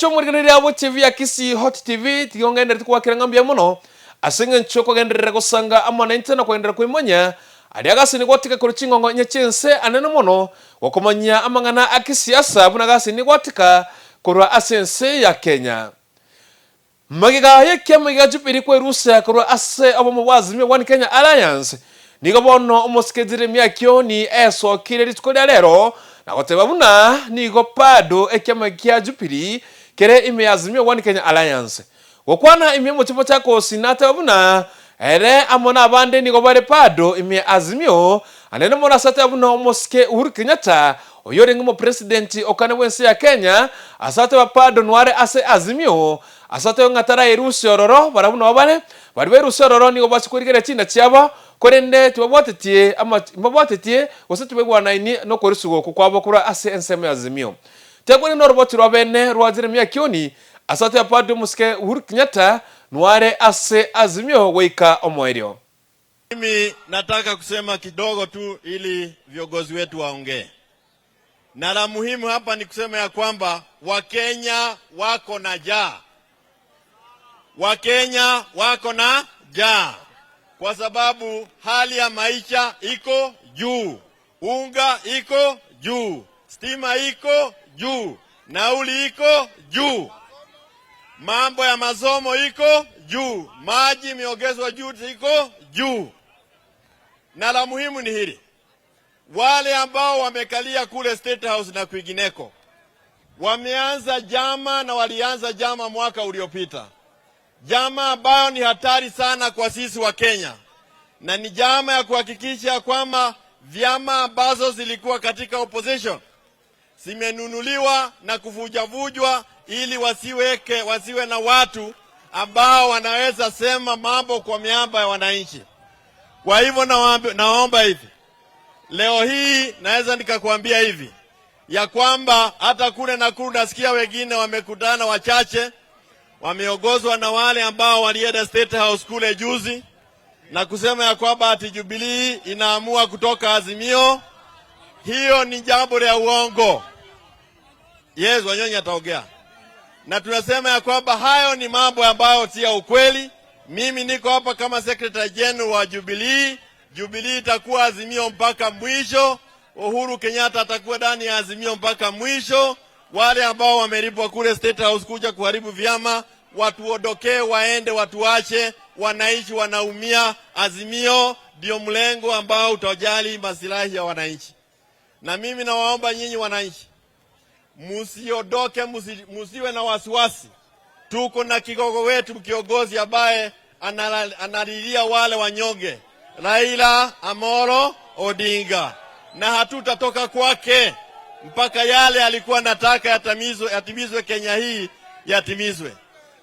Omorigereria bwe TV ya Kisii Hot TV, tiga ongenderete kogoakera ng'a mbuya mono ase engencho y'okogenderera gosanga amo naintwe na kogenderera koimonya aria gasi nigo gwatika korwa ching'ongo inye chi'ense anene mono gokomanyia amang'ana a kisiasa buna gasi nigo gwatika korwa ase ense ya Kenya. Magega y'ekiama gia Jubilee kwerusia korwa ase obomo bwa Azimio One Kenya Alliance, nigo bono omosike Jeremiah Kioni esokire rituko ria rero na goteba buna nigo bado ekiama gia Jubilee kere ime ya Azimio One Kenya Alliance. Gokwana ime y'omochie Machakos nateba buna ere amo nabande nigo bare bado ime ya Azimio, naende mono ase ateba buna omosike Uhuru Kenyatta Oyio orenge omopresidenti o kane bw'ense ya Kenya, ase ateba bado nware ase Azimio, ase atebe ng'a taraerusia ororo, barabwo nabo bare, baria baerusia ororo nigo bachia korigereria chinda chiabo, korende tibabwatetie ama mbabwatetie gose tibaigwanaini nokorusigwa okwo kwabo korwa ase ensemo ya Azimio. Tekwani noroboti rwa bene rwa Jeremia Kioni, ase ateba bado omosike Uhuru Kenyatta nware ase Azimio goika omoerio. Mimi nataka kusema kidogo tu ili viongozi wetu waongee, na la muhimu hapa ni kusema ya kwamba Wakenya wako na njaa, Wakenya wako na njaa kwa sababu hali ya maisha iko juu, unga iko juu, stima iko juu, nauli iko juu, mambo ya masomo iko juu, maji imeongezwa juu, iko juu. Na la muhimu ni hili, wale ambao wamekalia kule State House na kwingineko wameanza njama na walianza njama mwaka uliopita, njama ambayo ni hatari sana kwa sisi Wakenya, na ni njama ya kuhakikisha kwamba vyama ambazo zilikuwa katika opposition zimenunuliwa na kuvujavujwa ili wasiweke wasiwe na watu ambao wanaweza sema mambo kwa miamba ya wananchi. Kwa hivyo naomba hivi leo hii naweza nikakwambia hivi ya kwamba hata kule Nakuru nasikia wengine wamekutana wachache, wameongozwa na wale ambao walienda State House kule juzi na kusema ya kwamba ati Jubilee inaamua kutoka Azimio. Hiyo ni jambo la uongo. Yes, Wanyonyi ataongea na tunasema ya kwamba hayo ni mambo ambayo si ya ukweli. Mimi niko hapa kama Secretary General wa Jubilee. Jubilee itakuwa Azimio mpaka mwisho. Uhuru Kenyatta atakuwa ndani ya Azimio mpaka mwisho. Wale ambao wamelipwa kule State House kuja kuharibu vyama watuondokee, waende, watuache. Wananchi wanaumia. Azimio ndio mlengo ambao utajali masilahi ya wananchi, na mimi nawaomba nyinyi wananchi musiondoke, musiwe na wasiwasi. Tuko na kigogo wetu kiongozi ambaye analilia wale wanyonge, Raila Amolo Odinga, na hatutatoka kwake mpaka yale alikuwa nataka yatimizwe, yatimizwe Kenya hii yatimizwe.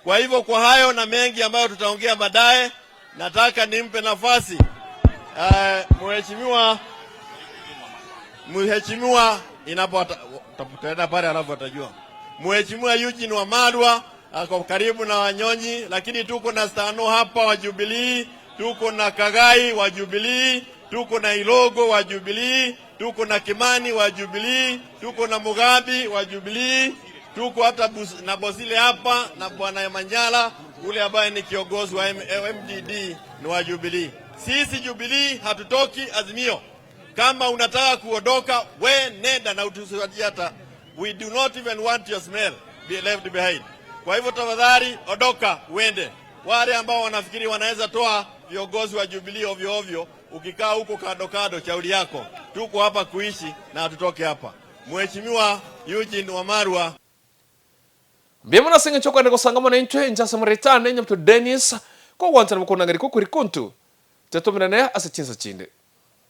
Kwa hivyo, kwa hayo na mengi ambayo tutaongea baadaye, nataka nimpe nafasi mheshimiwa inapo tutaenda pale alafu atajua. Mheshimiwa Eugene Wamalwa ako karibu na Wanyonyi, lakini tuko na Stano hapa wa Jubilee, tuko na Kagai wa Jubilee, tuko na Ilogo wa Jubilee, tuko na Kimani wa Jubilee, tuko na Mugambi wa Jubilee, tuko hata na Bosile hapa na Bwana Manyala ule ambaye ni kiongozi wa MDD ni wa Jubilee. Sisi Jubilee hatutoki Azimio. Kama unataka kuondoka, we nenda na utusaidie hata. We do not even want your smell be left behind. Kwa hivyo tafadhali ondoka uende. Wale ambao wanafikiri wanaweza toa viongozi wa Jubilee ovyo ovyo, ukikaa huko kando kando, shauri yako. Tuko hapa kuishi na hatutoke hapa. Mheshimiwa Eugene Wamalwa. Mbuya mono ase engencho okogenda gosanga mono intwe inche ase moretane Nyamto Dennis kogwanchana bokonang'eria kokori konto. Tetomerane ase chinsa chinde.